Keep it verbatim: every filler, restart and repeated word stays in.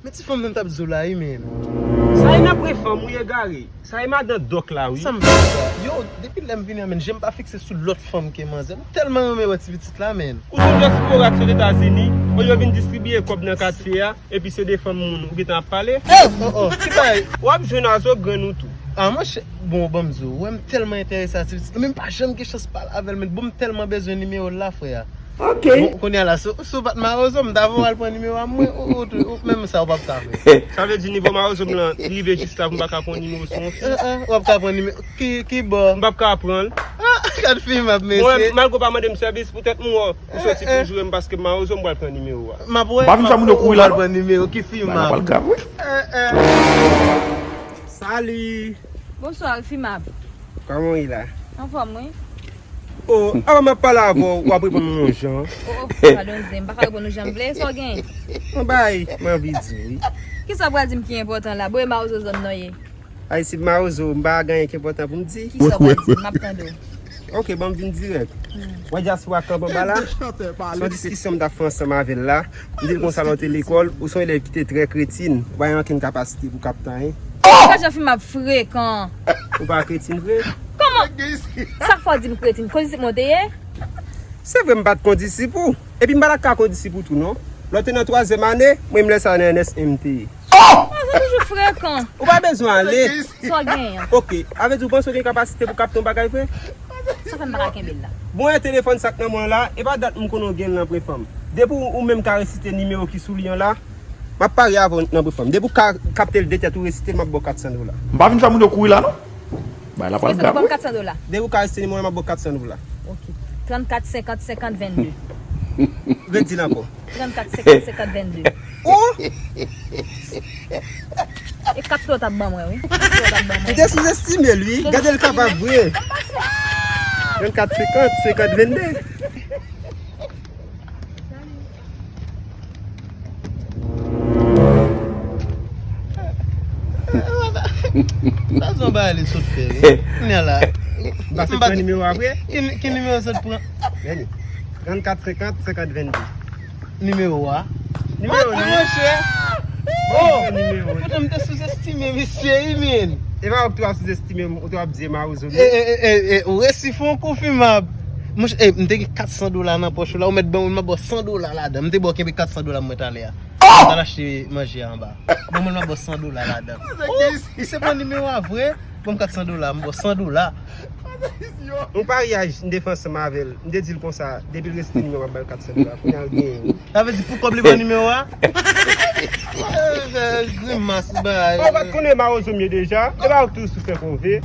Men ti fanm nan m t ap di w la wi, men. Sa e nan pre fanm wi egare. Sa e madan dòk la wi. Sa m fè sa? Yo, depi lè m vini an, men, je m pa fikse sou lòt fanm ke manzè. M tèlman renmen wè ti pitit la, men. Ou se dyaspora k sot Etazini, olye w vin distribiye kòb nan katye a, epi se de fanm moun ou gentan ap pale? Oh, oh, oh, ki bagay? W ap jwenn a zo grenn ou tou. Ah, monchè, bon, ban m di w, wè m tèlman enterese a ti pitit la, men m pa janm gen chans pale avè l, men bon, m tèlman bezwen nimewo l la, frè. Ok. Bon, kounye a la, si, si w pa t mawozo, m ta voye w al pran nimewo a mwen, ou, ou, ou, menm sa, w p ap ka fè. Sa vle di nivo mawozo m lan rive jis la pou m pa ka pran nimewo sou yon fi? Eh, eh, w ap ka pran nimewo, ki, ki bò? M p ap ka pran l. Ah, gad fi m ap, mesye. Mwen, malgre w pa mande m sèvis, poutèt m wè w soti pou jwe m paske m mawozo, m pral pran nimewo a. M ap wè, m ap wè, ou pral pran nimewo, ki fi m ap? Bagay la pral grav, wi. Eh, eh. Salut. Bonsoir, Fimab. Kòman w ye la? Anfòm, wi. Oh, avan m ap pale avè w, w ap reponn m yon jan. Oh, oh, padon, zen, m pa ka reponn ou jan m vle, sa w gen? Yon bagay m anvi di w, wi. Kisa w pral di m ki enpòtan la? Bon, e mawozo zòn nan ye? Ay, si m mawozo, m pa gen anyen ki enpòtan pou m di. Kisa w pral di m? M ap tande w. Ok, bon, m vin dirèk. Wè dyaspora k anba la? Se yon diskisyon m t ap fè ansanm avè l la. M di l konsa lè w te lekòl, ou se yon elèv ki te trè kretin, ou pa gen okenn kapasite pou kapte anyen. Gad jan Fimab frekan. Ou pa kretin vre? Kòman? Sa k fè w di m kretin? Kondisip mwen w te ye? Se vre m pa t kondisip ou. Epi m pa t ka kondisip ou tou non. Lè w te nan twazyèm ane, mwen m lè sa nan N S M te ye. Ou toujou frekan. Ou pa bezwen ale. Sa w genyen? Ok, avè di w panse w gen kapasite pou kapte yon bagay vre? Sa fè m pa ka kenbe l la. Bon, e telefòn sa k nan men w la, e pa dat m konnen w gen l nan pre fanm. Depi w, ou menm ka resite nimewo ki sou li an la, m ap parye avè w nan pre fanm. Depi w ka kapte l de tèt ou resite l, m ap ba w kat san dola. M pa vin fè moun yo kouri la non. Bagay la pral grav, wi. Kat san dola. Depi w ka resite nimewo a, m ap ba w kat san dola. Ok. Trannkat senkant senkant vennde. Redi l ankò. Trannkat senkant senkant vennde. Oh! E kat sa w t ap ban mwen, wi. Kat sa w t ap ban mwen. Ou te souzestime l, wi. Gade l kapab vre. Trannkat senkant senkant vennde. Sa se yon bagay li sot fè, wi. Kounye a la. M pa sot pran nimewo a vre? Ki, ki nimewo sot pran? Trannkat senkant senkant vennde. Nimewo a? Nimewo a, monchè. Oh, poutan m te souzestime misye, wi, men. E pa w t ap souzestime m, ou t ap di e mawozo. E, e, e, e, ou resi fè yon kou Fimab. Monchè, e, m te gen kat san dola nan pòch ou la, ou mèt ban mwen, m ap ba w san dola ladan. M te ba w kenbe kat san dola mwen talè a. M t al achte manje anba. Ban mwen, m ap ba w san dola ladan. Oh, misye pran nimewo a vre. Ban m kat san dola, m ba w san dola. Yon paryaj, m te fè ansanm avè l. M te di l konsa, depi l resite nimewo a, m ap ba l kat san dola. Kounye a, l genyen wi. Sa vle di pou kòb li ban nimewo a? Eh, grimas, bay. Ou pa t konnen mawozo m ye deja? E pa ou k toujou sou fè kove.